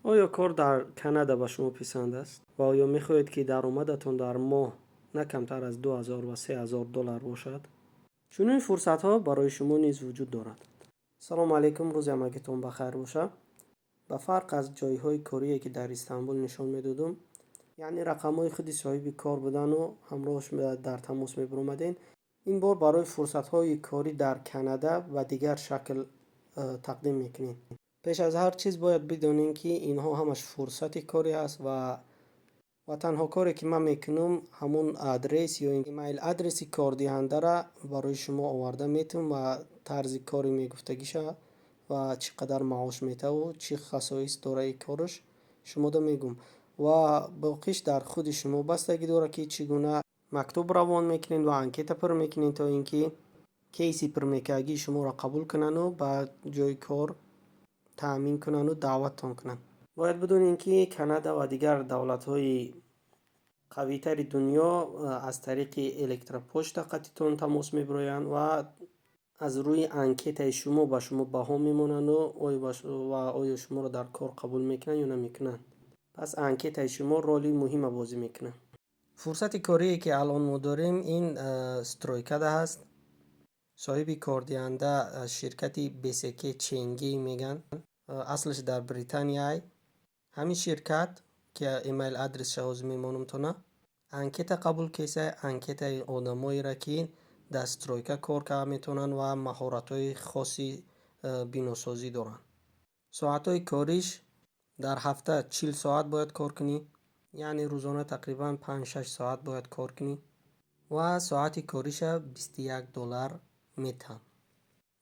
Оё кор дар Канада ба шумо писанд аст ва оё мехоҳед, ки даромадатон дар моҳ на камтар аз 2000 ва 3000 доллар бошад? Чунин фурсатҳо барои шумо низ вуҷуд дорад. Салому алайкум, рӯзи ҳамагитон ба хайр боша. Ба фарқ аз ҷойҳои корие, ки дар Истанбул нишон медодум, яъне рақамҳои худи соҳиби кор будану ҳамроҳш дар тамос мебиромадем, ин бор барои фурсатҳои корӣ дар Канада ба дигар шакл тақдим мекунем. Пеш аз ҳар чиз бояд бидонем, ки инҳо ҳамаш фурсати корӣ аст ва танҳо коре, ки ман мекунам, ҳамун адрес ё имейл адреси кордиҳандара барои шумо оварда метавам ва тарзи кори мегуфтагиша ва чӣ қадар маош метаву чӣ хасоис дора и кораш шумода мегӯм ва боқиш дар худи шумо бастагӣ дорад, ки чӣ гуна мактуб равон мекунед ва анкета пур мекунед, то ин ки кейси пурмекардагии шуморо қабул кунанду ба ҷои кор таъмин кунанду даъваттон кунанд. Бояд бидонем, ки Канада ва дигар давлатҳои қавитари дунё аз тариқи электропочта қатитон тамос мебироянд ва аз рӯи анкетаи шумо ба шумо баҳо мемонанду ва оё шуморо дар кор қабул мекунанд ё намекунанд. Пас анкетаи шумо роли муҳима бозӣ мекунад. Фурсати корие, ки алон мо дорем, ин стройкада ҳаст. Соҳиби кордиҳанда ширкати БСК Ченги мегӯянд, аслаш дар Британияй. Ҳамин ширкат, ки имейл адресша ҳозир мемонамтона, анкета қабул кесай, анкетаи одамоеро, ки дар стройка кор карда метавонанд ва маҳоратҳои хоси биносозӣ доранд. Соатҳои кориш дар ҳафта 40 соат бояд кор кунӣ, яъне рӯзона тақрибан 5-6 соат бояд кор кунӣ ва соати кориша 21 доллар метаҳанд.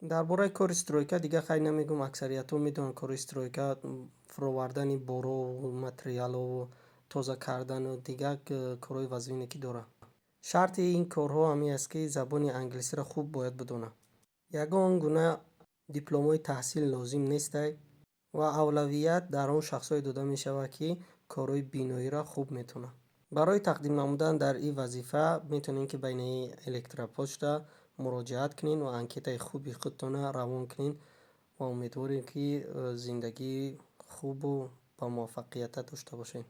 Дар бораи кори стройка дигар хай намегӯм, аксариятҳо медонанд, кори стройка фуровардани борову материалову тоза кардану дигар корҳои вазине, ки дорад. Шарти ин корҳо ҳамин аст, ки забони англисиро хуб бояд бидонад. Ягон гуна дипломҳои таҳсил лозим нестай ва авлавият дар он шахсҳое дода мешавад, ки корҳои биноиро хуб метавонанд. Барои тақдим намудан дар ин вазифа метавонед, ки ба инаи электропочта муроҷиат кунед ва анкетаи хуби худтонро равон кунед ва умедворем, ки зиндагии хубу ба муваффақията дошта бошед.